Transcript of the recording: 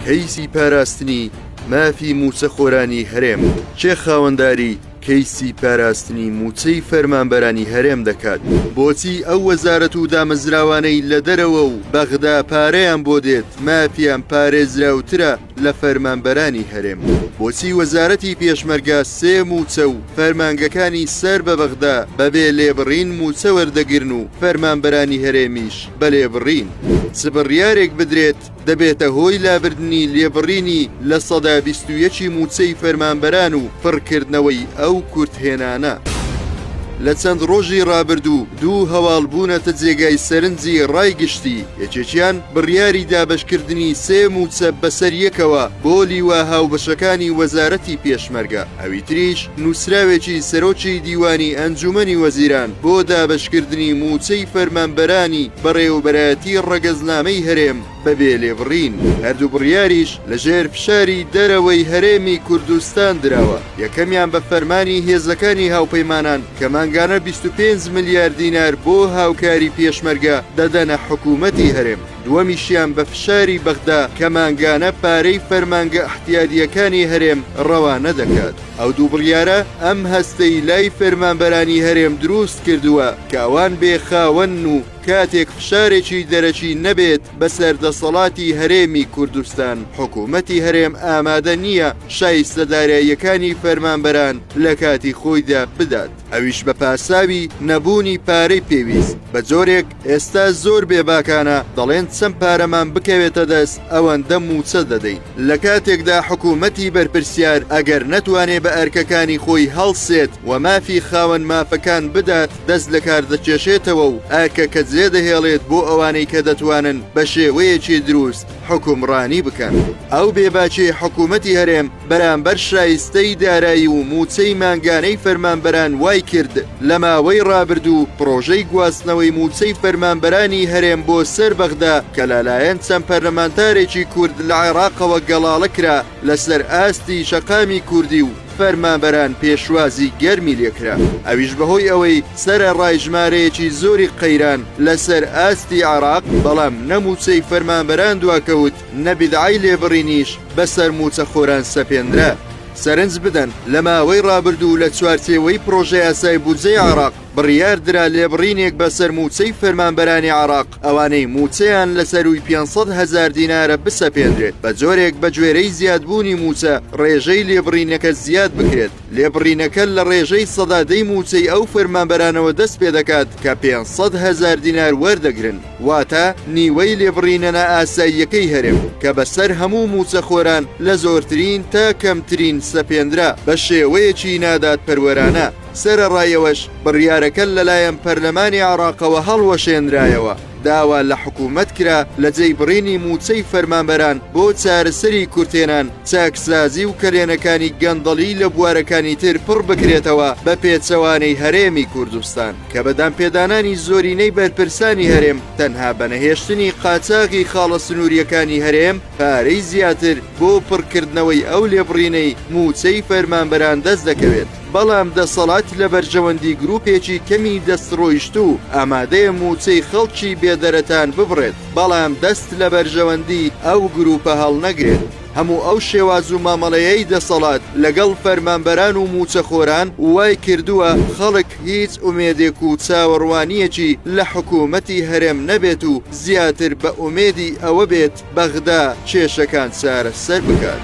کەیسی پاراستنی مافی مووچەخۆرانی هەرێم، کێ خاوەنداری کەیسی پاراستنی مووچەی فەرمانبەرانی هەرێم دەکات؟ بۆچی ئەو وەزارەت و دامەزراوانەی لە دەرەوە و بەغدا پارەیان بۆ دێت مافیان پارێزراوترە لە فەرمانبەرانی هەرێم؟ بۆچی وەزارەتی پێشمەرگە سێ مووچە و فەرمانگەکانی سەر بە بەغدا بەبێ لێبڕین مووچە وەردەگرن و فەرمانبەرانی هەرێمیش بە لێبڕین؟ چ بڕیارێک بدرێت دەبێتە هۆی لابردنی لێبڕینی 21% ی مووچەی فەرمانبەران و پڕکردنەوەی ئەو کورتهێنانە. لە چەند ڕۆژی ڕابردوو دوو هەواڵ بوونەتە جێگای سەرنجی ڕای گشتی، یەکێکیان بڕیاری دابەشکردنی سێ مووچە بەسەر یەکەوە بۆ لیوا هاوبەشەکانی وەزارەتی پێشمەرگە، ئەوی تریش نووسراوێکی سەرۆکی دیوانی ئەنجوومەنی وەزیران بۆ دابەشکردنی مووچەی فەرمانبەرانی بەڕێوەبەرایەتی ڕەگەزنامەی هەرێم بەبێ لێبڕین. هەردوو بڕیاریش لەژێر فشاری دەرەوەی هەرێمی کوردستان دراوە، یەکەمیان بە فەرمانی هێزەکانی هاوپەیمانان کە مانگانە 25 ملیار دینار بۆ هاوکاری پێشمەرگە دەدەنە حکوومەتی هەرێم، دووەمیشیان بە فشاری بەغدا کە مانگانە پارەی فەرمانگە ئیحتیادییەکانی هەرێم ڕەوانە دەکات. ئەو دوو بڕیارە ئەم هەستەی لای فەرمانبەرانی هەرێم دروست کردووە کە ئەوان بێ خاوەنن و کاتێک فشارێکی دەرەکی نەبێت بەسەر دەسەڵاتی هەرێمی کوردستان، حکوومەتی هەرێم ئامادە نییە شایستە داراییەکانی فەرمانبەران لە کاتی خۆیدا بدات. ئەویش بە پاساوی نەبوونی پارەی پێویست، بە جۆرێک ئێستا زۆر بێباکانە دەڵێن چەند پارەمان بکەوێتە دەست ئەوەندە مووچە دەدەین، لە کاتێکدا حکوومەتی بەرپرسیار ئەگەر نەتوانێ بە ئەرکەکانی خۆی هەڵسێت و مافی خاوەن مافەکان بدات دەست لەکار دەکێشێتەوە و ئەرکەکە جێدەهێڵێت بۆ ئەوانەی کە دەتوانن بە شێوەیەکی دروست حوکمڕانی بکەن. ئەو بێباکیەی حکوومەتی هەرێم بەرامبەر شایستەی دارایی و مووچەی مانگانەی فەرمانبەران وای کرد لە ماوەی ڕابردوو پڕۆژەی گواستنەوەی مووچەی فەرمانبەرانی هەرێم بۆ سەر بەغدا کە لەلایەن چەند پەرلەمانتارێکی کورد لە عێراقەوە گەڵاڵە کرا لەسەر ئاستی شەقامی کوردی و فەرمانبەران پێشوازی گەرمی لێکرا ئەویش بەهۆی ئەوەی سەرەڕای ژمارەیەکی زۆری قەیران لەسەر ئاستی عێراق بەڵام نە مووچەی فەرمانبەران دواکەوت نە بیدعای لێبڕینیش بەسەر مووچەخۆران سەپێنرا. سەرنج بدەن، لە ماوەی ڕابردوو لە چوارچێوەی پڕۆژەیاسای بودجەی عێراق بڕیار درا لێبڕینێک بەسەر مووچەی فەرمانبەرانی عێراق ئەوانەی مووچەیان لە سەرووی 500 هەزار دینارە بسەپێنرێت بە جۆرێک بە گوێرەی زیادبوونی مووچە ڕێژەی لێبڕینەکە زیاد بکرێت. لێبڕینەکە لە ڕێژەی 10% مووچەی ئەو فەرمانبەرانەوە دەست پێدەکات کە 500 هەزار دینار وەردەگرن. واتە نیوەی لێبڕینە نائاساییەکەی هەرێم کە بەسەر هەموو مووچەخۆران لە زۆرترین تا کەمترین سەپێنرا بە شێوەیەکی نادادپەروەرانە، سەرەڕای ئەوەش بڕیارەکە لەلایەن پەرلەمانی عێراقەوە هەڵوەشێنرایەوە، داوا لە حکوومەت کرا لە جێی بڕینی مووچەی فەرمانبەران بۆ چارەسەری کورتهێنان، چاکسازی و کەلێنەکانی گەندەڵی لە بوارەکانی تر پڕ بکرێتەوە بە پێچەوانەی هەرێمی کوردستان. کە بە دانپێدانانی زۆرینەی بەرپرسانی هەرێم تەنها بە نەهێشتنی قاچاغی خاڵە سنوورییەکانی هەرێم پارەی زیاتر بۆ پڕکردنەوەی ئەو لێبڕینەی مووچەی فەرمانبەران دەست دەکەوێت، بەڵام دەسەڵات لە بەرژەوەندی گروپێکی کەمی دەستڕۆیشتوو ئامادەیە مووچەی خەڵکی بێدەرەتان ببڕێت، بەڵام دەست لە بەرژەوەندی ئەو گروپە هەڵنەگرێت. هەموو ئەو شێواز و مامەڵەیەی دەسەڵات لەگەڵ فەرمانبەران و مووچەخۆران وای کردووە خەڵک هیچ ئومێدێک و چاوەڕوانییەکی لە حکوومەتی هەرێم نەبێت و زیاتر بە ئومێدی ئەوە بێت بەغدا کێشەکان چارەسەر بکات.